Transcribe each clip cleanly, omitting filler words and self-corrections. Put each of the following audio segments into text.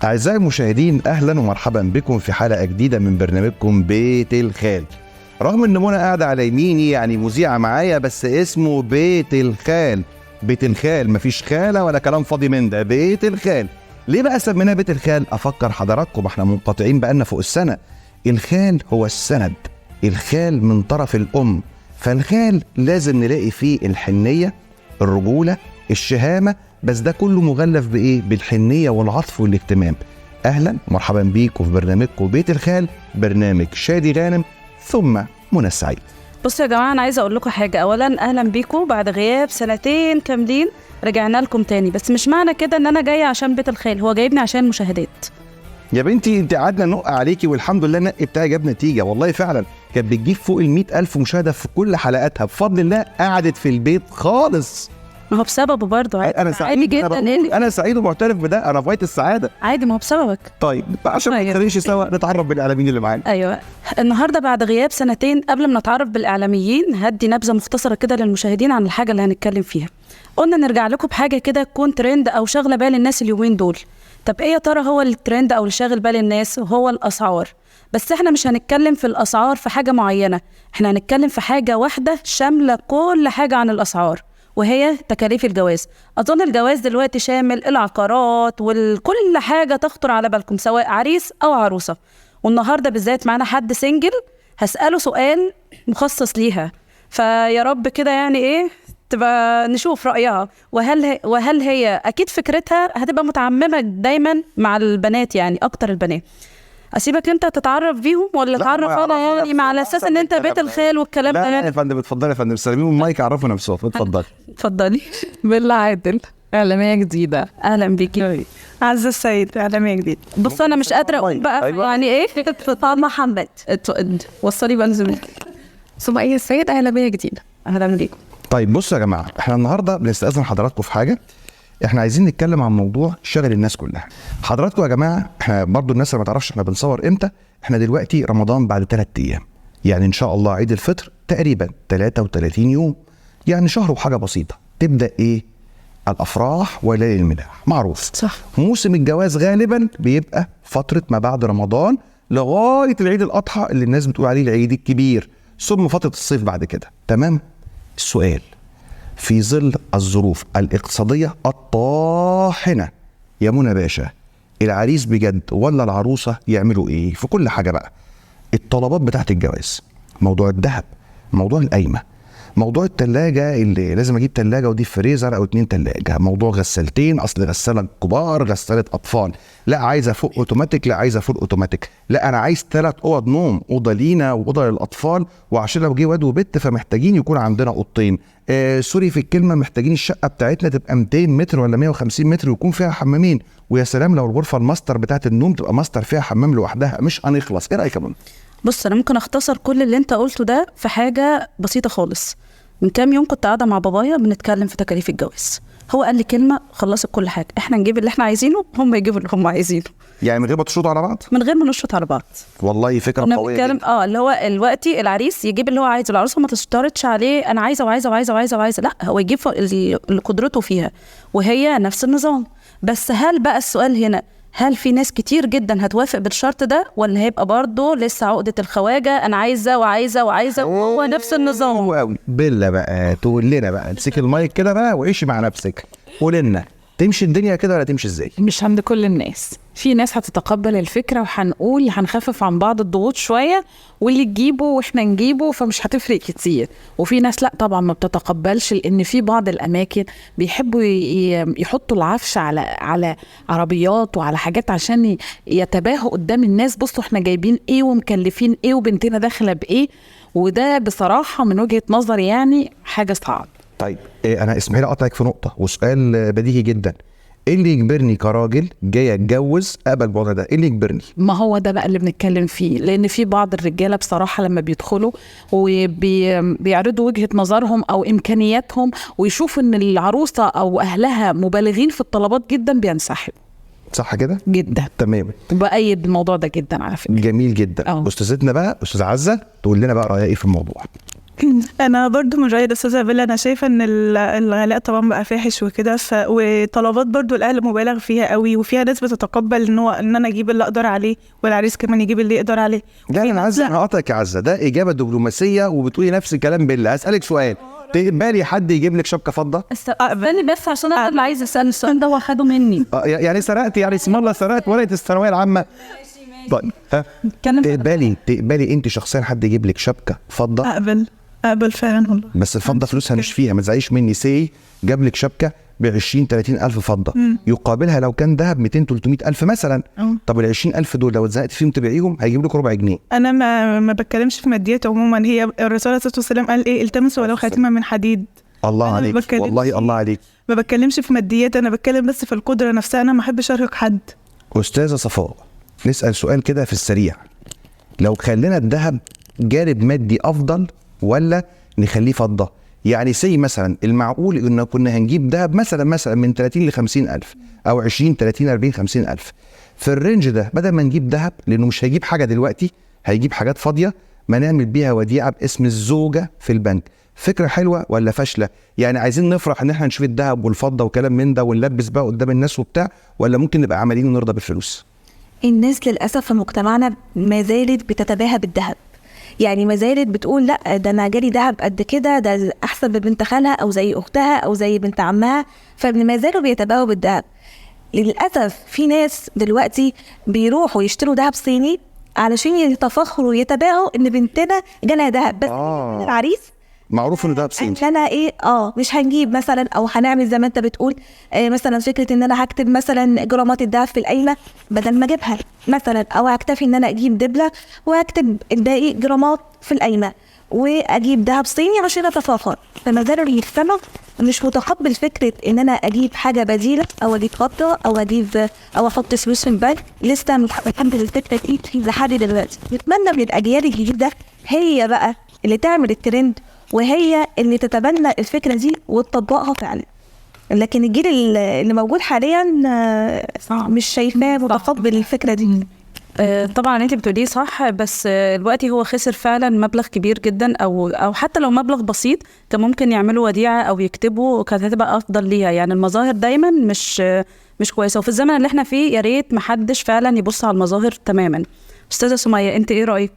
أعزائي المشاهدين، أهلا ومرحبا بكم في حلقة جديدة من برنامجكم بيت الخال. رغم إن منى قاعدة على يميني يعني مذيعة معايا، بس اسمه بيت الخال. بيت الخال مفيش خالة ولا كلام فاضي من ده، بيت الخال. ليه بقى سميناه بيت الخال؟ أفكر حضراتكم، احنا منقطعين بقالنا فوق السنة. الخال هو السند، الخال من طرف الأم، فالخال لازم نلاقي فيه الحنية، الرجولة، الشهامة، بس ده كله مغلف بإيه؟ بالحنية والعطف والاهتمام. أهلا مرحبا بيكم في برنامجكم بيت الخال، برنامج شادي غانم ثم منى السعيد. بصوا يا جماعة، أنا عايزة أقول لكم حاجة. أولا أهلا بيكم بعد غياب سنتين كاملين، رجعنا لكم تاني. بس مش معنى كده إن أنا جاية عشان بيت الخال، هو جايبني عشان مشاهدات. يا بنتي انت قعدنا نق عليكي، والحمد لله النق بتاعي جاب نتيجة، والله فعلا كانت بتجيب فوق 100,000 مشاهدة في كل حلقاتها بفضل الله. قعدت في البيت خالص، ما هو بسببه برضه. انا سعيد عادي جدا، انا سعيد ومعترف بده، انا في غاية السعادة. عادي، ما هو بسببك. طيب عشان ما نتخانقش سوا نتعرف بالاعلاميين اللي معانا. ايوه، النهارده بعد غياب سنتين، قبل ما نتعرف بالاعلاميين هدي نبذه مختصره كده للمشاهدين عن الحاجة اللي هنتكلم فيها. قلنا نرجع لكم بحاجة كده تكون ترند او شغله بال الناس اليومين دول. طب ايه يا ترى هو الترند او اللي شاغل بال الناس؟ هو الاسعار. بس احنا مش هنتكلم في الاسعار في حاجة معينة، احنا هنتكلم في حاجة واحدة شاملة كل حاجة عن الاسعار، وهي تكاليف الجواز. أظن الجواز دلوقتي شامل العقارات وكل حاجة تخطر على بالكم، سواء عريس أو عروسة. والنهاردة بالذات معنا حد single، هسأله سؤال مخصص ليها، فيا رب كده يعني إيه تبقى نشوف رأيها، وهل هي أكيد فكرتها هتبقى متعممة دايما مع البنات، يعني أكتر البنات. اسيبك انت تتعرف بيهم ولا اتعرف انا يعني، مع على اساس ان انت بيت الخال والكلام ده؟ لا يا فندم، اتفضلي يا فندم، سلميهم المايك، عرفوا نفسهم، اتفضلي. اتفضلي. بيلا عادل، اعلامية جديدة. اهلا بيكي. عزه السيد، اعلامية جديدة. بص انا مش قادرة اقول بقى. أيوة. يعني ايه؟ فاطمة محمد. وصلي بقى لزميلك. سميه السيد، اعلامية جديدة. اهلا بيكم. طيب بصوا يا جماعة، احنا النهارده بنستأذن حضراتكم في حاجة. احنا عايزين نتكلم عن موضوع شغل الناس كلها. حضراتكم يا جماعة، احنا برضو الناس اللي ما تعرفش احنا بنصور امتى، احنا دلوقتي رمضان بعد 3 ايام، يعني ان شاء الله عيد الفطر تقريبا 33 يوم، يعني شهر وحاجه بسيطة. تبدا ايه؟ الافراح وليالي الملاح، معروف صح. موسم الجواز غالبا بيبقى فترة ما بعد رمضان لغاية العيد الاضحى اللي الناس بتقول عليه العيد الكبير، ثم فترة الصيف بعد كده. تمام. السؤال، في ظل الظروف الاقتصادية الطاحنة يا منى باشا، العريس بجد ولا العروسة يعملوا ايه في كل حاجة بقى؟ الطلبات بتاعت الجواز، موضوع الذهب، موضوع القايمة، موضوع التلاجة اللي لازم اجيب تلاجة ودي فريزر او 2 تلاجة، موضوع غسالتين، اصل غسالة كبار، غسالة اطفال، لا عايزة full automatic، لا عايزة full automatic، لا انا عايز 3 اوض نوم، اوضة لينا واوضة للاطفال، وعشان لو جه واد وبت فمحتاجين يكون عندنا اوضتين، sorry في الكلمة، محتاجين الشقة بتاعتنا تبقى 200 متر ولا 150 متر ويكون فيها حمامين، ويا سلام لو الغرفة الماستر بتاعت النوم تبقى ماستر فيها حمام لوحدها. مش هنخلص. ايه رأيك يا منى؟ بص انا ممكن اختصر كل اللي انت قلته ده في حاجة بسيطة خالص. من كام يوم كنت قاعدة مع بابايا بنتكلم في تكاليف الجواز، هو قال لي كلمة خلصت كل حاجة، احنا نجيب اللي احنا عايزينه، هم يجيبوا اللي هم عايزينه. يعني من غير ما تشرطوا على بعض؟ من غير ما نشرط على بعض. والله فكرة قوية جدا. اللي هو الوقتي العريس يجيب اللي هو عايزه، العروسة ما تشترطش عليه انا عايزه وعايزه وعايزه وعايزه وعايزه، لا هو يجيب اللي قدرته فيها، وهي نفس النظام. بس هل بقى السؤال هنا، هل في ناس كتير جدا هتوافق بالشرط ده، ولا هيبقى برضه لسه عقدة الخواجة أنا عايزة وعايزة وعايزة وهو نفس النظام؟ بالله بقى تقول لنا بقى، امسكي المايك كده بقى وعيشي مع نفسك، قول لنا تمشي الدنيا كده ولا تمشي ازاي؟ مش عند كل الناس، في ناس هتتقبل الفكرة وهنقول هنخفف عن بعض الضغوط شوية، واللي تجيبه واحنا نجيبه فمش هتفرق كتير. وفي ناس لا طبعا ما بتتقبلش، لان في بعض الاماكن بيحبوا يحطوا العفش على عربيات وعلى حاجات عشان يتباهوا قدام الناس، بصوا احنا جايبين ايه ومكلفين ايه وبنتنا داخلة بايه. وده بصراحة من وجهة نظري يعني حاجة صعبة. طيب انا اسمحي لي اقطعك في نقطة وسؤال بديهي جدا، ايه اللي يجبرني كراجل جاي اتجوز اقبل بالوضع ده؟ ايه اللي يجبرني؟ ما هو ده بقى اللي بنتكلم فيه، لان في بعض الرجالة بصراحة لما بيدخلوا وبيعرضوا وجهه نظرهم او امكانياتهم ويشوفوا ان العروسة او اهلها مبالغين في الطلبات جدا بينسحبوا. صح كده؟ جدا. تمام، بأيد الموضوع ده جدا على فكرة. جميل جدا. استاذتنا بقى استاذه عزه تقول لنا بقى رايها ايه في الموضوع. انا برضو من راي الاستاذة بيلا، انا شايفه ان الغلاء طبعا بقى فاحش وكده، وطلبات برضو الاهل مبالغ فيها قوي، وفيها ناس بتتقبل ان هو ان انا اجيب اللي اقدر عليه والعريس كمان يجيب اللي يقدر عليه. لا انا عايز، انا هقاطعك يا عزه، ده اجابه دبلوماسية وبتقولي نفس الكلام بيلا. هسالك سؤال، تقبلي حد يجيب لك شبكة فضة؟ استني بس عشان انا اللي عايز اسال السؤال ده واخده مني. يعني سرقت، يعني اسم الله سرقت ورقة الثانوية العامة. طيب ها، تقبلي انت شخصيا حد يجيب لك شبكة فضة؟ اقبل فعلا والله، بس الفضة فلوسها مش فيها، ما تزعليش مني. say جاب لك شبكة ب 20 30 الف فضة، يقابلها لو كان ذهب 200 300 الف مثلا. طب ال 20 الف دول لو اتزنقت فيهم تبيعيهم هيجيب لك ربع جنيه. انا ما بتكلمش في ماديات عموما، هي الرسول عليه الصلاة والسلام قال ايه؟ التمس ولو خاتما من حديد. الله عليك، والله الله عليك. ما بتكلمش في ماديات، انا بتكلم بس في القدرة نفسها، انا ما احبش ارهق حد. استاذه صفاء، نسال سؤال كده في السريع، لو خلينا الذهب جانب مادي افضل ولا نخليه فضة؟ يعني say مثلا المعقول ان كنا هنجيب ذهب مثلا من 30 ل 50 الف او 20 30 40 50 الف في ال range ده، بدل ما نجيب ذهب لانه مش هيجيب حاجة دلوقتي، هيجيب حاجات فاضية، ما نعمل بيها وديعة باسم الزوجة في البنك. فكرة حلوة ولا فاشلة؟ يعني عايزين نفرح ان احنا نشوف الذهب والفضة وكلام من ده ونلبس بقى قدام الناس وبتاع، ولا ممكن نبقى عمليين ونرضى بالفلوس؟ الناس للاسف في مجتمعنا ما زالت بتتباهى بالذهب، يعني ما زالت بتقول لا ده انا جالي ذهب قد كده، ده احسن من بنت خالها او زي اختها او زي بنت عمها، فما زالوا بيتباهوا بالذهب. للاسف في ناس دلوقتي بيروحوا يشتروا ذهب صيني علشان يتفاخروا ويتباهوا ان بنتنا جالها ذهب، بس العريس معروف انه دهب صيني. انا ايه مش هنجيب مثلا، او هنعمل زي ما انت بتقول مثلا فكرة ان انا هكتب مثلا جرامات الذهب في القايمة بدل ما اجيبها مثلا، او هكتفي ان انا اجيب دبله واكتب الباقي جرامات في القايمة واجيب ذهب صيني عشان اتفاخر. فما زال المجتمع مش متقبل فكرة ان انا اجيب حاجة بديله او اجيب فضة او اجيب او احط فلوس في البنك، لسه مش متقبل الفكرة دي لحد دلوقتي. نتمنى من الاجيال الجديدة هي بقى اللي تعمل الترند وهي اللي تتبنى الفكرة دي وتطبقها فعلا، لكن الجيل اللي موجود حاليا مش شايفاه متقبل الفكرة دي. طبعا انت بتقوليه صح، بس دلوقتي هو خسر فعلا مبلغ كبير جدا، او حتى لو مبلغ بسيط كان ممكن يعملوا وديعة او يكتبوا، كانت هتبقى افضل ليها. يعني المظاهر دايما مش كويسة، وفي الزمن اللي احنا فيه يا ريت محدش فعلا يبص على المظاهر تماما. استاذه سميه، انت ايه رايك؟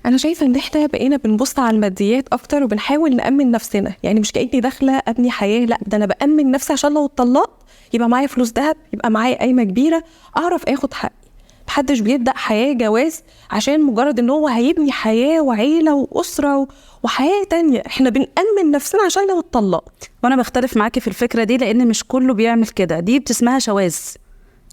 أنا شايفة إن إحنا بقينا بنبص على الماديات أكتر وبنحاول نأمن نفسنا، يعني مش كأني داخلة أبني حياة، لأ ده أنا بأمن نفسي عشان لو اتطلقت يبقى معايا فلوس ذهب، يبقى معايا قايمة كبيرة أعرف آخد حقي. محدش بيبدأ حياة جواز عشان مجرد إن هو هيبني حياة وعيلة وأسرة وحياة تانية، إحنا بنأمن نفسنا عشان لو اتطلقت. وأنا بختلف معاكي في الفكرة دي، لأن مش كله بيعمل كده، دي بتسمها شواذ.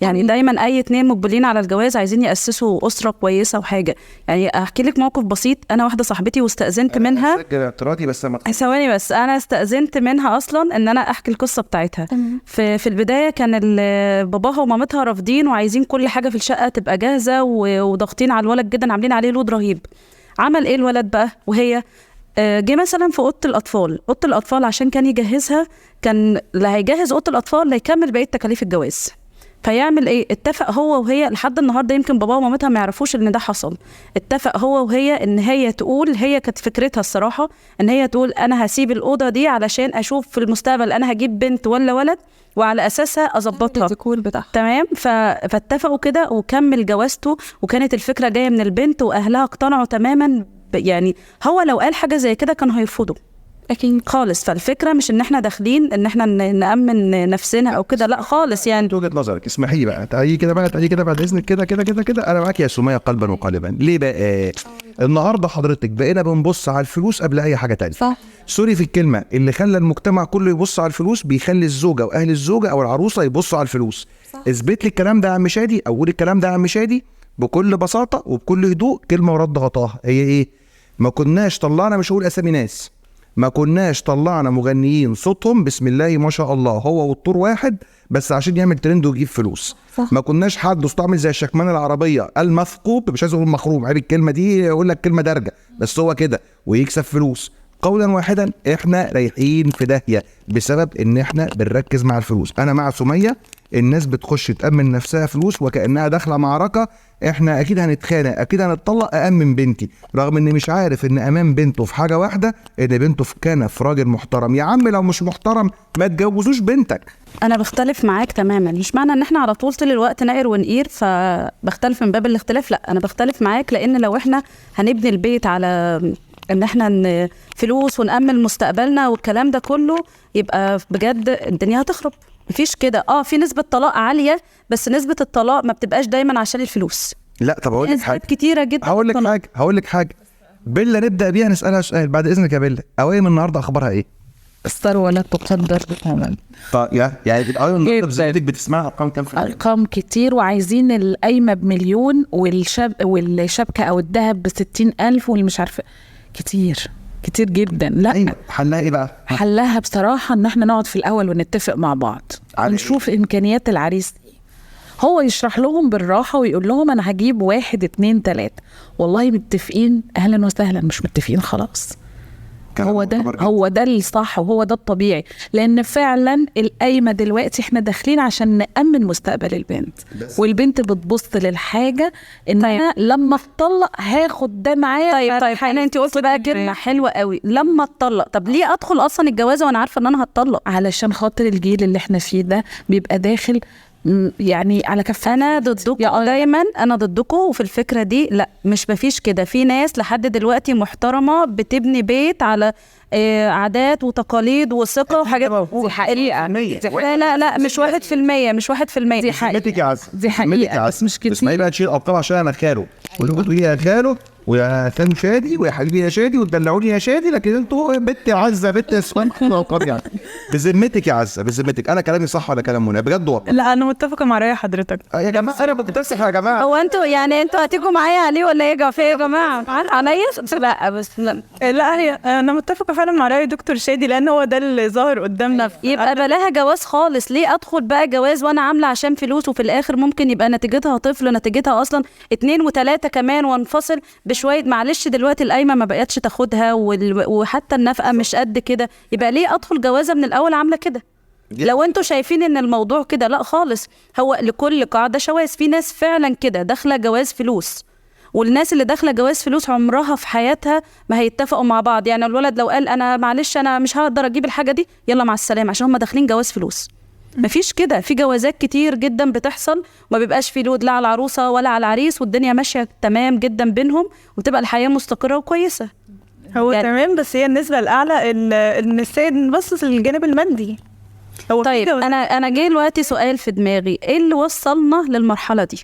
يعني دايما اي اتنين مقبلين على الجواز عايزين ياسسوا اسره كويسة وحاجه. يعني احكي لك موقف بسيط، انا واحدة صاحبتي واستاذنت منها، اعتراضي بس ثواني بس، انا استاذنت منها اصلا ان انا احكي القصة بتاعتها. في البداية كان باباها ومامتها رافضين وعايزين كل حاجة في الشقة تبقى جاهزة وضاغطين على الولد جدا، عاملين عليه لود رهيب. عمل ايه الولد بقى وهي جه مثلا في اوضة الاطفال، اوضة الاطفال عشان كان يجهزها، كان لا هيجهز اوضة الاطفال لا يكمل بقية تكاليف الجواز. فيعمل ايه؟ اتفق هو وهي، لحد النهارده يمكن باباه ومامتها ما يعرفوش ان ده حصل، اتفق هو وهي ان هي تقول، هي كانت فكرتها الصراحة ان هي تقول انا هسيب الاوضة دي علشان اشوف في المستقبل انا هجيب بنت ولا ولد، وعلى اساسها اظبطها تمام. فاتفقوا كده وكمل جوازته، وكانت الفكرة جاية من البنت واهلها اقتنعوا تماما. يعني هو لو قال حاجة زي كده كان هيرفضوا اكيد خالص. فالفكرة مش ان احنا داخلين ان احنا نامن نفسنا او كده، لا خالص. يعني وجهه نظرك، اسمحي لي بقى، تعالي كده بقى، تعالي كده بعد اذنك، كده كده كده كده، انا معاك يا سميه قلبا وقالبا. ليه بقى النهارده حضرتك بقينا بنبص على الفلوس قبل اي حاجة تانية؟ صح. sorry في الكلمة، اللي خلى المجتمع كله يبص على الفلوس بيخلي الزوجة واهل الزوجة او العروسة يبصوا على الفلوس. اثبت لي الكلام ده يا عم شادي، او قول الكلام ده يا عم شادي بكل بساطة وبكل هدوء، كلمة ورد غطاها. هي ايه؟ ما كناش طلعنا، مش هقول اسامي ناس، ما كناش طلعنا مغنيين صوتهم بسم الله ما شاء الله هو والطور واحد، بس عشان يعمل ترند ويجيب فلوس. صح. ما كناش حد صوته عامل زي الشكمان العربية المثقوب، مش عايز اقول مخروم، عيب الكلمة دي، يقول لك كلمة دارجه، بس هو كده ويكسب فلوس. قولا واحدا احنا رايحين في داهية بسبب ان احنا بنركز مع الفلوس. انا مع سميه الناس بتخش تامن نفسها فلوس وكانها داخله معركة، احنا اكيد هنتخانق، اكيد هنتطلق، أأمن بنتي، رغم ان مش عارف ان امان بنته في حاجة واحدة، ان بنته في كنف راجل محترم. يا عم لو مش محترم ما تجوزوش بنتك. انا بختلف معاك تماما. مش معنى ان احنا على طول الوقت نقر ونقير فبختلف من باب الاختلاف، لا انا بختلف معاك، لان لو احنا هنبني البيت على ان احنا فلوس ونأمن مستقبلنا والكلام ده كله، يبقى بجد الدنيا هتخرب. مفيش كده. في نسبة طلاق عالية، بس نسبة الطلاق ما بتبقاش دايما عشان الفلوس. لا طب هقول لك حاجة كتيرة جدا. هقول لك حاجة بيلا نبدأ بيها، نسألها سؤال بعد إذنك يا بيلا. قوايم النهارده أخبارها إيه؟ الثروة لا تقدر بثمن. طيب يعني القوايم النهارده بذمتك بتسمعها أرقام كام في الحقيقة؟ أرقام كتير، وعايزين القايمة ب1,000,000 والشبكة أو الذهب ب60,000 واللي مش عارفة، كتير كتير جدا. لا أيوة. حلها ايه بقى؟ حلها بصراحة ان احنا نقعد في الاول ونتفق مع بعض، ونشوف امكانيات العريس ايه. هو يشرح لهم بالراحة ويقول لهم انا هجيب 1 2 3، والله متفقين اهلا وسهلا، مش متفقين خلاص. هو ده هو ده الصح وهو ده الطبيعي، لان فعلا القايمة دلوقتي احنا داخلين عشان نأمن مستقبل البنت، والبنت بتبص للحاجة ان طيب. انا لما اتطلق هاخد ده معايا. طيب انا انت قلت بقى كلمة حلوة قوي، لما اتطلق. طب ليه ادخل اصلا الجوازه وانا عارفه ان انا هتطلق؟ علشان خاطر الجيل اللي احنا فيه ده بيبقى داخل يعني على كف. انا ضدكم دايما، انا ضدكم وفي الفكرة دي. لا مش مفيش كده، في ناس لحد دلوقتي محترمه بتبني بيت على عادات وتقاليد وثقه وحاجات. دي حقيقة. لا لا لا مش 1%، مش 1%. دي حقيقة، دي حقيقة، بس مش كتير. اسمعي بقى، تشيل ارقام عشان انا خاله، وتقولوا يا خاله ويا خالو شادي ويا حبيبي يا شادي وتدلعوني يا شادي، لكن انتوا بنت عزه بنت اسوان ارقام يعني. بذمتك يا عزه، بذمتك انا كلامي صح ولا كلام منى؟ بجد والله. لا انا متفقه مع راي حضرتك يا جماعة، انا بتمسح يا جماعة. هو انتوا يعني انتوا هتيجوا معايا عليه ولا ايه يا جماعة؟ عليا؟ لا بس لا هي انا متفقه فعلا مع راي دكتور شادي، لان هو ده اللي ظاهر قدامنا. يبقى بلاها جواز خالص. ليه ادخل بقى جواز وانا عامله عشان فلوس، وفي الاخر ممكن يبقى نتيجتها طفل، نتيجتها اصلا 2 و3 كمان، وانفصل بشوية. معلش دلوقتي القايمة ما بقتش تاخدها، وحتى النفقة مش قد كده. يبقى ليه ادخل جوازه من الاول عامله كده؟ لو انتوا شايفين ان الموضوع كده، لا خالص. هو لكل قاعدة شواذ. في ناس فعلا كده داخله جواز فلوس، والناس اللي داخله جواز فلوس عمرها في حياتها ما هيتفقوا مع بعض. يعني الولد لو قال انا معلش انا مش هقدر اجيب الحاجة دي، يلا مع السلامة، عشان هم داخلين جواز فلوس. مفيش كده. في جوازات كتير جدا بتحصل وما بيبقاش في لود لا على العروسة ولا على العريس، والدنيا ماشية تمام جدا بينهم، وتبقى الحياة مستقره وكويسة. هو يعني تمام، بس هي النسبة الاعلى ان السيد نبص للجانب المادي. طيب انا جاي دلوقتي سؤال في دماغي، ايه اللي وصلنا للمرحلة دي؟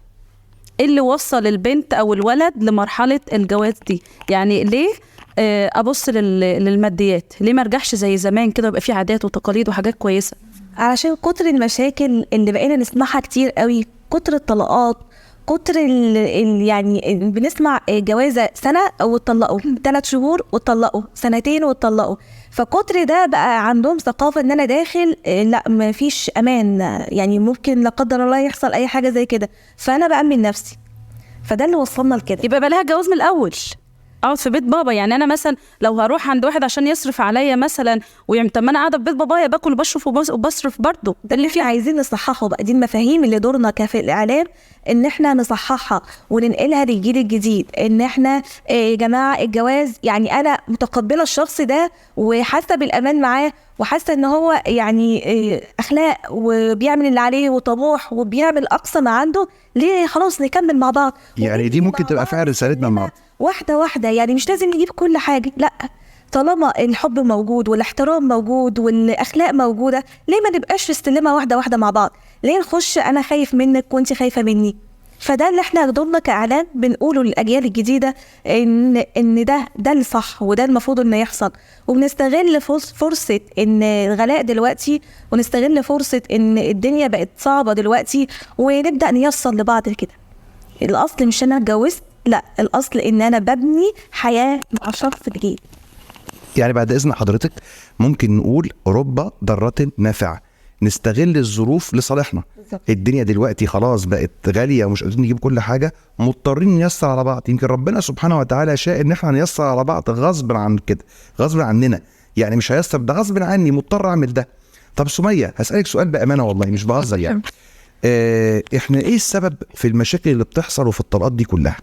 ايه اللي وصل البنت او الولد لمرحلة الجواز دي؟ يعني ليه ابص للماديات؟ ليه ما ارجعش زي زمان كده ويبقى في عادات وتقاليد وحاجات كويسة؟ علشان كتر المشاكل اللي بقينا نسمعها كتير قوي، كتر الطلاقات، كتر يعني بنسمع جوازه سنة واتطلقوا، 3 شهور واتطلقوا، 2 سنين واتطلقوا. فكتر ده بقى عندهم ثقافة ان انا داخل لا مفيش امان، يعني ممكن لا قدر الله يحصل اي حاجة زي كده، فانا بأمن نفسي. فده اللي وصلنا لكده. يبقى بلاها جواز من الاول، اقعد في بيت بابا. يعني انا مثلا لو هروح عند واحد عشان يصرف عليا مثلا ويعمل، طب ما انا قاعدة في بيت بابايا باكل وبشرب وبصرف برضه. ده اللي احنا عايزين نصححه بقى، دي المفاهيم اللي دورنا كفي الاعلام ان احنا نصححها وننقلها للجيل الجديد، ان احنا يا جماعة الجواز يعني انا متقبله الشخص ده وحاسه بالامان معاه وحاسه ان هو يعني اخلاق وبيعمل اللي عليه وطموح وبيعمل اقصى ما عنده، ليه خلاص نكمل مع بعض. يعني دي ممكن تبقى فعلا رسالتنا النهارده، واحدة واحدة، يعني مش لازم نجيب كل حاجة، لا طالما الحب موجود والاحترام موجود والاخلاق موجودة، ليه ما نبقاش في السلمه واحدة واحدة مع بعض؟ ليه نخش انا خايف منك وانت خايفة مني؟ فده اللي احنا دورنا كاعلام بنقوله للاجيال الجديدة، ان ده الصح وده المفروض انه يحصل. وبنستغل فرصة ان الغلاء دلوقتي، ونستغل فرصة ان الدنيا بقت صعبة دلوقتي، ونبدا نيسر لبعض كده. الاصل مش انا اتجوزت، لا الاصل ان انا ببني حياة مع شخص جديد. يعني بعد اذن حضرتك ممكن نقول رب ضارة نافعة، نستغل الظروف لصالحنا. الدنيا دلوقتي خلاص بقت غالية ومش قادرين نجيب كل حاجة، مضطرين نيسر على بعض. يمكن ربنا سبحانه وتعالى شاء ان احنا نيسر على بعض غصب عن كده، غصب عننا، يعني مش هيسر ده غصب عني، مضطر اعمل ده. طب سميه هسألك سؤال بأمانة والله مش بهزر، يعني احنا ايه السبب في المشاكل اللي بتحصل وفي الطلاقات دي كلها؟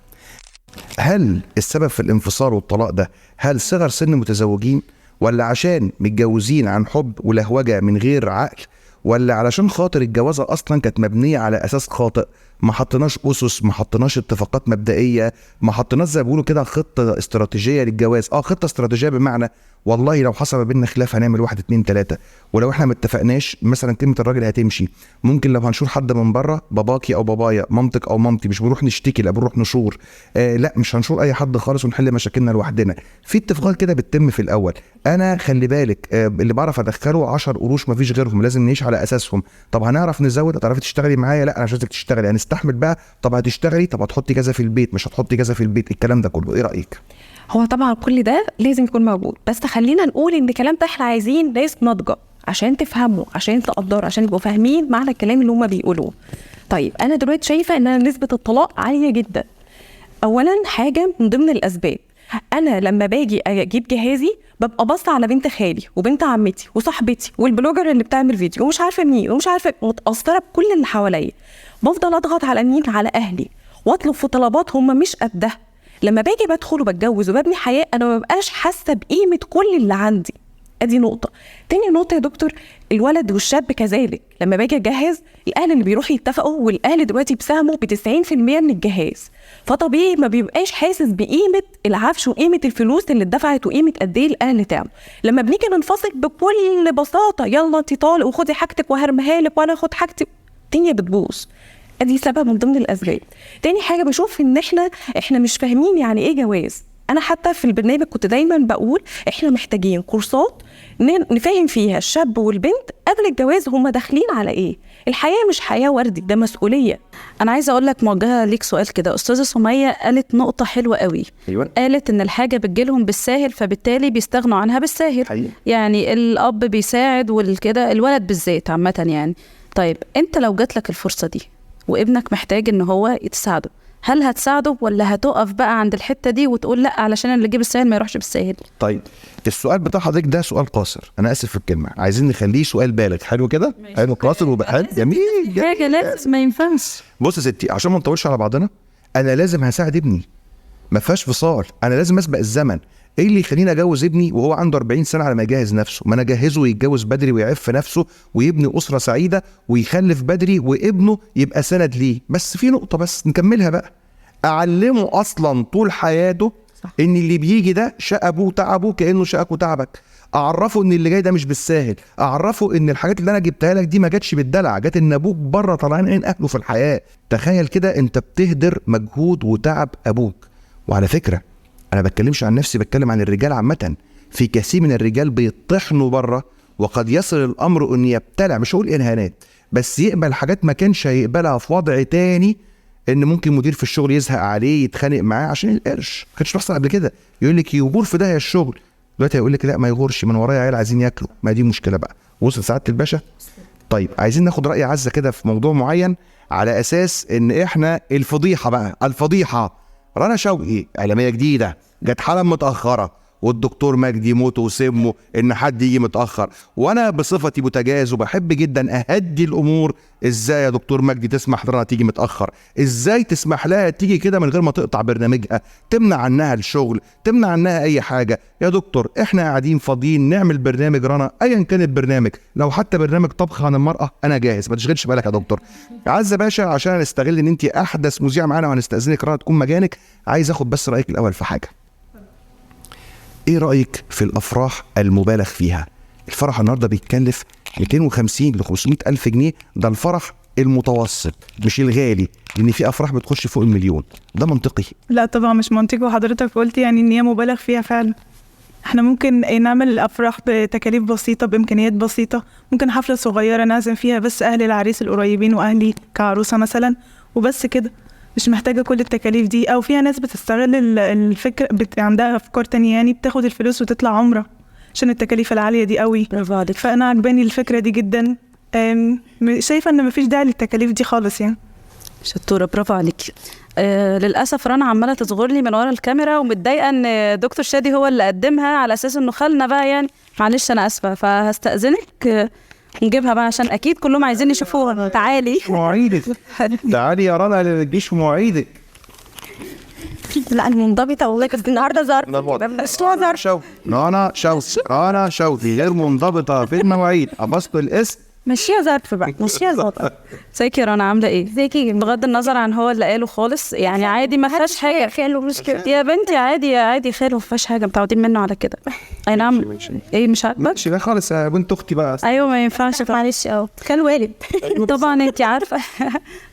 هل السبب في الانفصال والطلاق ده هل صغر سن المتزوجين، ولا عشان متجوزين عن حب ولهوجة من غير عقل، ولا علشان خاطر الجوازة أصلا كانت مبنية على أساس خاطئ؟ ما حطيناش أسس، ما حطيناش اتفاقات مبدئية، ما حطيناش زي ما بيقولوا كده خطة استراتيجية للجواز. خطة استراتيجية بمعنى والله لو حصل ما بيننا خلاف هنعمل 1 2 3، ولو احنا ما اتفقناش مثلا كلمة الراجل هتمشي، ممكن لو هنشور حد من بره باباكي او بابايا، مامتك او مامتي، مش بنروح نشتكي، لا بنروح نشور. لا مش هنشور اي حد خالص ونحل مشاكلنا لوحدنا. في اتفاقات كده بتتم في الاول. انا خلي بالك اللي بعرف ادخله 10 قروش مفيش غيرهم، لازم نعيش على اساسهم. طب هنعرف نزود؟ هتعرفي تشتغلي معايا؟ لا انا مش عايزك تشتغلي، هنستحمل بقى. طب هتشتغلي؟ طب هتحطي كذا في البيت، مش هتحطي كذا في البيت، الكلام ده كله. ايه رايك؟ هو طبعا كل ده لازم يكون موجود، بس خلينا نقول ان الكلام ده احنا عايزين ناس ناضجة عشان تفهموا، عشان تقدروا، عشان يبقوا فاهمين معنى الكلام اللي هم بيقولوه. طيب انا دلوقتي شايفه ان نسبه الطلاق عالية جدا. اولا حاجة من ضمن الاسباب، انا لما باجي اجيب جهازي ببقى باصة على بنت خالي وبنت عمتي وصاحبتي وال blogger اللي بتعمل فيديو ومش عارفه مين ومش عارفه، متاثرة بكل اللي حواليا. بفضل اضغط على مين؟ على اهلي، واطلب في طلبات هم مش قدها. لما باجي بدخل وبتجوز وببني حياة انا ما ببقاش حاسه بقيمة كل اللي عندي. ادي نقطة. تاني نقطة يا دكتور، الولد والشاب كذلك. لما باجي اجهز الاهل اللي بيروحوا يتفقوا، والاهل دلوقتي بيساهموا ب 90% من الجهاز، فطبيعي ما بيبقاش حاسس بقيمة العفش وقيمه الفلوس اللي اتدفعت وقيمه قد ايه الاهل تعمل. لما بنيجي ننفصل بكل بساطة، يلا انت طالق وخدي حاجتك وهرميها لك وانا اخد حاجتي، الدنيا بتبوظ. ادي سبب من ضمن الاسباب. تاني حاجة بشوف ان احنا مش فاهمين يعني ايه جواز. انا حتى في البرنامج كنت دايما بقول احنا محتاجين كورسات نفهم فيها الشاب والبنت قبل الجواز هم داخلين على ايه. الحياة مش حياة وردي، ده مسؤولية. انا عايزه اقول لك موجهة ليك سؤال كده. استاذه سميه قالت نقطة حلوة قوي. أيوة. قالت ان الحاجة بتجيلهم بالساهل فبالتالي بيستغنوا عنها بالساهل. حقيقي. يعني الاب بيساعد والكده، الولد بالذات عامة يعني. طيب انت لو جات لك الفرصة دي وابنك محتاج ان هو يتساعده، هل هتساعده ولا هتقف بقى عند الحتة دي وتقول لا علشان اللي جه بالساهل ما يروحش بالساهل؟ طيب السؤال بتاع حضرتك ده سؤال قاصر، انا اسف في الكلمة، عايزين نخليه سؤال بالغ. حلو كده؟ حلو، قاصر وبقى جميل. حاجة لازم ما ينفعش. بص يا ستي، عشان ما نطولش على بعضنا، انا لازم هساعد ابني، ما فيهاش فصال، انا لازم اسبق الزمن. ايه اللي يخليني اجوز ابني وهو عنده 40 سنة على ما يجهز نفسه؟ ما انا اجهزة ويتجوز بدري ويعف نفسه ويبني اسره سعيدة ويخلف بدري وابنه يبقى سند ليه. بس في نقطة بس نكملها بقى، اعلمه اصلا طول حياته ان اللي بيجي ده شقى ابوه تعبه كانه شقاك وتعبك. اعرفه ان اللي جاي ده مش بالساهل، اعرفه ان الحاجات اللي انا جبتها لك دي ما جاتش بالدلع، جت ان ابوك بره طالعين عين اهله في الحياة. تخيل كده انت بتهدر مجهود وتعب ابوك. وعلى فكرة انا بتكلمش عن نفسي، بتكلم عن الرجال عامة. في كثير من الرجال بيطحنوا بره، وقد يصل الامر ان يبتلع، مش هقول اهانات، بس يقبل حاجات ما كانش هيقبلها في وضع تاني. ان ممكن مدير في الشغل يزهق عليه، يتخانق معاه عشان القرش، ما كانش بيحصل قبل كده. يقول لك يغور في داهية الشغل، دلوقتي هيقول لك لا ما يغورش، من ورايا عيال عايزين ياكلوا. ما دي مشكلة بقى. وصل سعادة الباشا؟ طيب عايزين ناخد راي عزه كده في موضوع معين، على اساس ان احنا الفضيحة بقى، الفضيحة. رنا شوقي اعلامية جديدة جت حالا متاخرة، والدكتور مجدي موته وسمه ان حد يجي متاخر، وانا بصفتي بوتجاز وبحب جدا اهدي الامور. ازاي يا دكتور مجدي تسمح لرنا تيجي متاخر؟ ازاي تسمح لها تيجي كده من غير ما تقطع برنامجها، تمنع عنها الشغل، تمنع عنها اي حاجة؟ يا دكتور احنا قاعدين فاضيين نعمل برنامج رنا، ايا كان البرنامج، لو حتى برنامج طبخ عن المراة انا جاهز، ما تشغلش بالك يا دكتور. عزه باشا، عشان نستغل ان انت احدث مذيعه معانا وهنستاذنك رنا تكون مجانك، عايز اخد بس رايك الاول في حاجة. ايه رأيك في الافراح المبالغ فيها؟ الفرح النهارده بيتكلف 250 ل 500 الف جنيه، ده الفرح المتوسط مش الغالي، لان في افراح بتخش فوق المليون. ده منطقي؟ لا طبعا مش منطقي، وحضرتك قلت يعني ان هي مبالغ فيها فعلا. احنا ممكن نعمل الافراح بتكاليف بسيطة، بامكانيات بسيطة، ممكن حفلة صغيرة نعزم فيها بس اهل العريس القريبين واهلي كعروسه مثلا وبس كده، مش محتاجة كل التكاليف دي. أو فيها ناس بتستغل الفكرة، عندها أفكار تانية يعني، بتاخد الفلوس وتطلع عمرة عشان التكاليف العالية دي قوي. برافو عليك. فأنا عجباني الفكرة دي جدا، شايفة إن مفيش داعي للتكاليف دي خالص يعني. شطورة، برافو عليك. للأسف رنا عمالة تصغر لي من ورا الكاميرا ومتضايقة إن دكتور شادي هو اللي قدمها على أساس إنه خالنا بقى يعني. معلش أنا آسفة، فهستأذنك نجيبها بقى عشان اكيد كلهم عايزين يشوفوها. تعالي مواعيدك، تعالي يا رنا للجيش مواعيدك. لا انا منضبطة والله، كنت النهارده ظرف. رنا شوقي، رنا شوقي غير منضبطة في المواعيد، قفصت الاسم. مشيها ظرف بقى، مشيها ظرف. ازيك يا رنا، عامله ايه؟ ازيك؟ بغض النظر عن هو اللي قاله خالص، يعني عادي ما فيهاش حاجة. خاله مش كده يا بنتي، عادي عادي، خاله ما فيهاش حاجة، متعودين منه على كده. اي نعم. ايه مش عاجبك؟ ماشي، لا خالص يا بنت اختي بقى. ايوه ما ينفعش، معلش. خال والد. طبعا انت عارفه،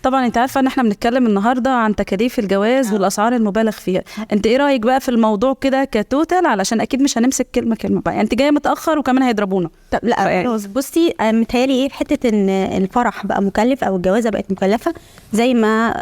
طبعا انت عارفه ان احنا بنتكلم النهارده عن تكاليف الجواز والاسعار المبالغ فيها. انت ايه رايك بقى في الموضوع كده ك total؟ علشان اكيد مش هنمسك كلمة كلمة بقى، انت جاية متاخر وكمان هيضربونا. طب لا خلاص، بصي متهيألي ايه في حتة ان الفرح بقى مكلف او الجوازه بقت مكلفة، زي ما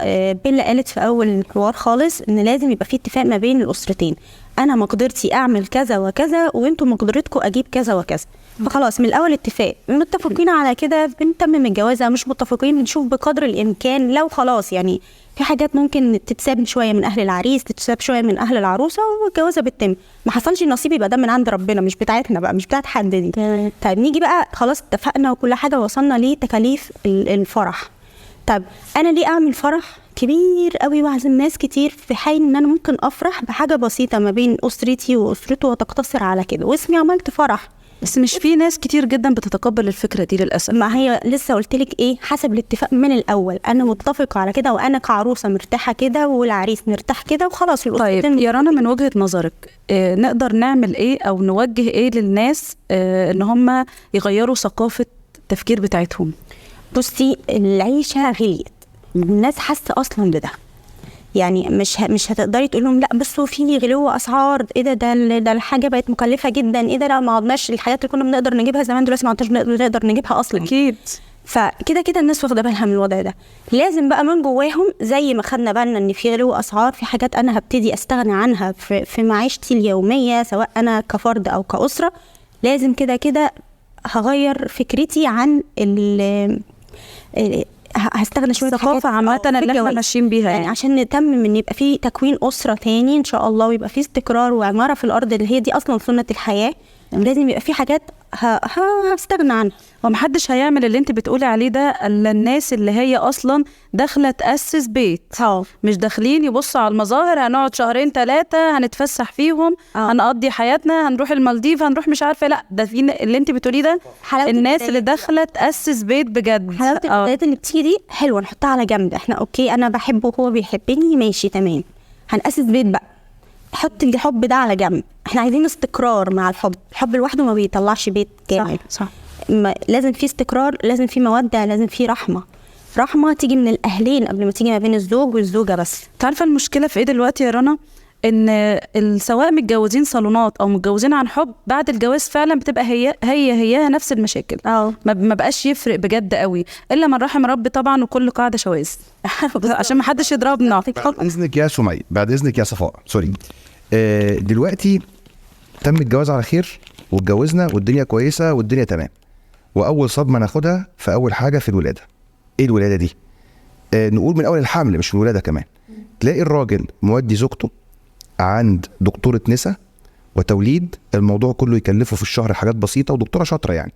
بيلا قالت في اول الحوار خالص، ان لازم يبقى في اتفاق ما بين الاسرتين. انا مقدرتي اعمل كذا وكذا، وانتم مقدرتكم اجيب كذا وكذا، فخلاص من الاول اتفاق، متفقين على كده بنتمم الجوازه، مش متفقين بنشوف بقدر الامكان. لو خلاص يعني في حاجات ممكن تتساب شوية من اهل العريس، تتساب شوية من اهل العروسة، والجوازه بتتم. ما حصلش نصيب يبقى ده من عند ربنا، مش بتاعتنا بقى، مش بتاعت حد دي. طيب نيجي بقى، خلاص اتفقنا وكل حاجة، وصلنا لتكاليف الفرح. طب انا ليه اعمل فرح كبير قوي واعزم ناس كتير، في حين ان انا ممكن افرح بحاجة بسيطة ما بين اسرتي واسرته وتقتصر على كده، واسمي عملت فرح. بس مش في ناس كتير جدا بتتقبل الفكرة دي للاسف. ما هي لسه قلت لك ايه، حسب الاتفاق من الاول، انا متفقه على كده، وانا كعروسه مرتاحة كده والعريس مرتاح كده، وخلاص. طيب يا رنا، من وجهه نظرك نقدر نعمل ايه او نوجه ايه للناس ان هم يغيروا ثقافة التفكير بتاعتهم؟ بصي، العيشة غليت، الناس حاسه اصلا بده، يعني مش هتقدري تقول لهم لا بصوا في غلو اسعار، ايه ده ده الحاجة بقت مكلفة جدا، ايه ده لا ما عدناش الحاجات اللي كنا بنقدر نجيبها زمان دلوقتي ما عدناش نقدر نجيبها اصلا. اكيد. فكده كده الناس واخده بالها من الوضع ده. لازم بقى من جواهم، زي ما خدنا بالنا ان في غلو اسعار، في حاجات انا هبتدي استغنى عنها في معيشتي اليومية، سواء انا كفرد او كاسره، لازم كده كده هغير فكرتي عن هستغنى شوية الثقافة عامة اللي احنا ماشيين بيها، يعني عشان نتمم ان يبقى في تكوين اسره تاني ان شاء الله، ويبقى في استقرار وعمارة في الارض اللي هي دي اصلا سنة الحياة. لازم يبقى في حاجات هستغنى عنها. ومحدش هيعمل اللي انت بتقولي عليه ده الا الناس اللي هي اصلا داخله تاسس بيت، مش داخلين يبصوا على المظاهر، هنقعد شهرين 3 هنتفسح فيهم، هنقضي حياتنا، هنروح المالديف، هنروح مش عارفه. لا ده في اللي انت بتقوليه ده الناس اللي داخله تاسس بيت بجد. حلاوة البدايات اللي بتيجي دي حلوة، نحطها على جنب. احنا okay، انا بحبه وهو بيحبني، ماشي تمام، هنأسس بيت بقى. حط الحب ده على جنب، احنا عايزين استقرار مع الحب. الحب لوحده ما بيطلعش بيت كامل. صح. لازم في استقرار، لازم في مودة، لازم في رحمة. رحمة تيجي من الأهلين قبل ما تيجي ما بين الزوج والزوجة بس. تعرفة المشكلة في ايه دلوقتي يا رنا؟ ان سواء متجوزين صالونات او متجوزين عن حب، بعد الجواز فعلا بتبقى هي هي هي نفس المشاكل. ما بقاش يفرق بجد قوي، الا من رحم ربي طبعا، وكل قاعدة شواذ عشان ما حدش يضربنا. بعد اذنك يا سمية، بعد اذنك يا صفاء، sorry. دلوقتي تم الجواز على خير واتجوزنا والدنيا كويسة والدنيا تمام، واول صدمة ناخدها في اول حاجة في الولادة. ايه الولادة دي؟ نقول من اول الحمل مش الولادة كمان. تلاقي الراجل مودي زوجته عند دكتورة نساء وتوليد، الموضوع كله يكلفه في الشهر حاجات بسيطة، ودكتوره شاطرة يعني،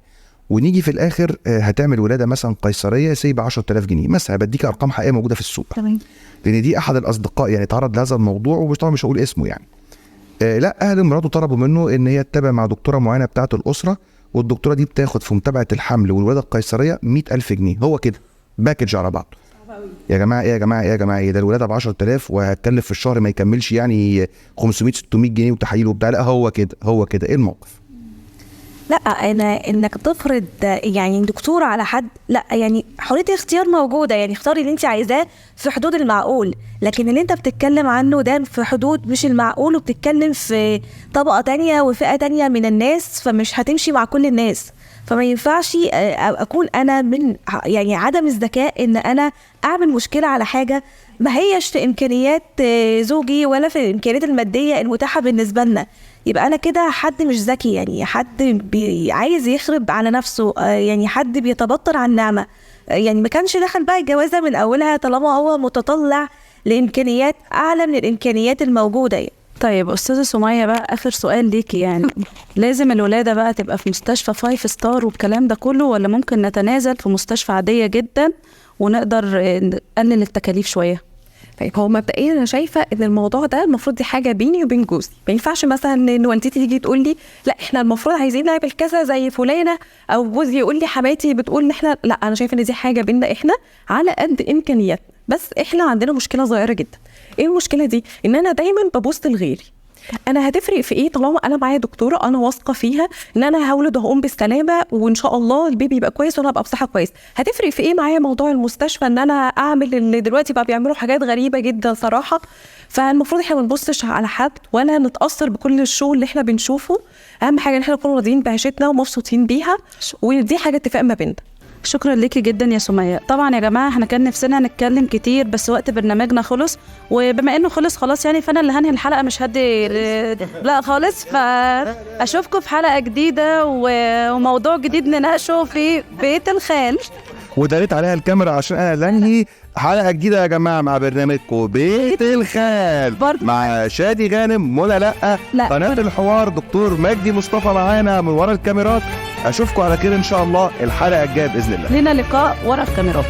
ونيجي في الاخر هتعمل ولاده مثلا قيصرية سيب 10000 جنيه مثلا. بديك ارقام حقيقية موجودة في السوق، تمام؟ لان دي احد الاصدقاء يعني اتعرض لهذا الموضوع، ومش طبعا مش هقول اسمه يعني. لا، اهل مراته طلبوا منه ان هي تتابع مع دكتورة معينة بتاعه الاسرة، والدكتورة دي بتاخد في متابعه الحمل والولاده القيصريه 100000 جنيه. هو كده package على بعض. يا جماعة ايه يا جماعة ايه يا جماعة ايه ده؟ الولادة ب 10000 وهتكلف في الشهر ما يكملش يعني 500 600 جنيه وتحاليل وبتاع. لا هو كده، هو كده. ايه الموقف؟ لا انا انك تفرض يعني دكتورة على حد، لا، يعني حرية الاختيار موجودة، يعني اختاري اللي انت عايزاه في حدود المعقول، لكن اللي انت بتتكلم عنه ده في حدود مش المعقول، وبتتكلم في طبقه تانية وفئه تانية من الناس، فمش هتمشي مع كل الناس. فما ينفعش اكون انا من يعني عدم الذكاء ان انا اعمل مشكلة على حاجة ما هيش في امكانيات زوجي ولا في الامكانيات المادية المتاحة بالنسبة لنا. يبقى انا كده حد مش ذكي، يعني حد عايز يخرب على نفسه، يعني حد بيتبطر على النعمة، يعني ما كانش دخل بقى الجوازه من اولها طالما هو متطلع لامكانيات اعلى من الامكانيات الموجودة يعني. طيب استاذه سميه بقى اخر سؤال ليكي، يعني لازم الولادة بقى تبقى في مستشفى 5 star والكلام ده كله، ولا ممكن نتنازل في مستشفى عادية جدا ونقدر نقلل التكاليف شوية؟ طيب هو مبدئيا انا شايفه ان الموضوع ده المفروض دي حاجة بيني وبين جوزي، ما ينفعش مثلا ان والدتي تيجي تقول لي لا احنا المفروض عايزين نعمل كذا زي فلانه، او جوزي يقول لي حماتي بتقول ان احنا، لا انا شايفه ان دي حاجة بيننا احنا على قد امكانياتنا. بس احنا عندنا مشكلة صغيرة جدا. ايه المشكلة دي؟ ان انا دايما ببص لغيري. انا هتفرق في ايه طالما انا معايا دكتورة انا واثقة فيها ان انا هولد وهقوم بالسلامة وان شاء الله البيبي يبقى كويس وانا هبقى بصحة كويس، هتفرق في ايه معايا موضوع المستشفى ان انا اعمل اللي دلوقتي بقى بيعملوا حاجات غريبة جدا صراحة. فالمفروض احنا ما نبصش على حد ولا نتاثر بكل الشغل اللي احنا بنشوفه، اهم حاجة ان احنا نكون راضيين بعيشتنا ومبسوطين بيها، ودي حاجة اتفاق ما بيننا. شكرا ليكي جدا يا سمية. طبعا يا جماعة احنا كان نفسنا نتكلم كتير بس وقت برنامجنا خلص، وبما انه خلص خلاص يعني فانا اللي هنهي الحلقة، مش هدي لا خالص. فاشوفكم في حلقة جديدة وموضوع جديد نناقشه في بيت الخال. وداريت عليها الكاميرا عشان انا اللي انهي حلقة جديدة يا جماعة مع برنامجكم بيت الخال مع شادي غانم، منى لا، قناة الحوار، دكتور مجدي مصطفى معانا من ورا الكاميرات. اشوفكم على خير ان شاء الله الحلقة الجاية باذن الله. لنا لقاء ورا الكاميرات.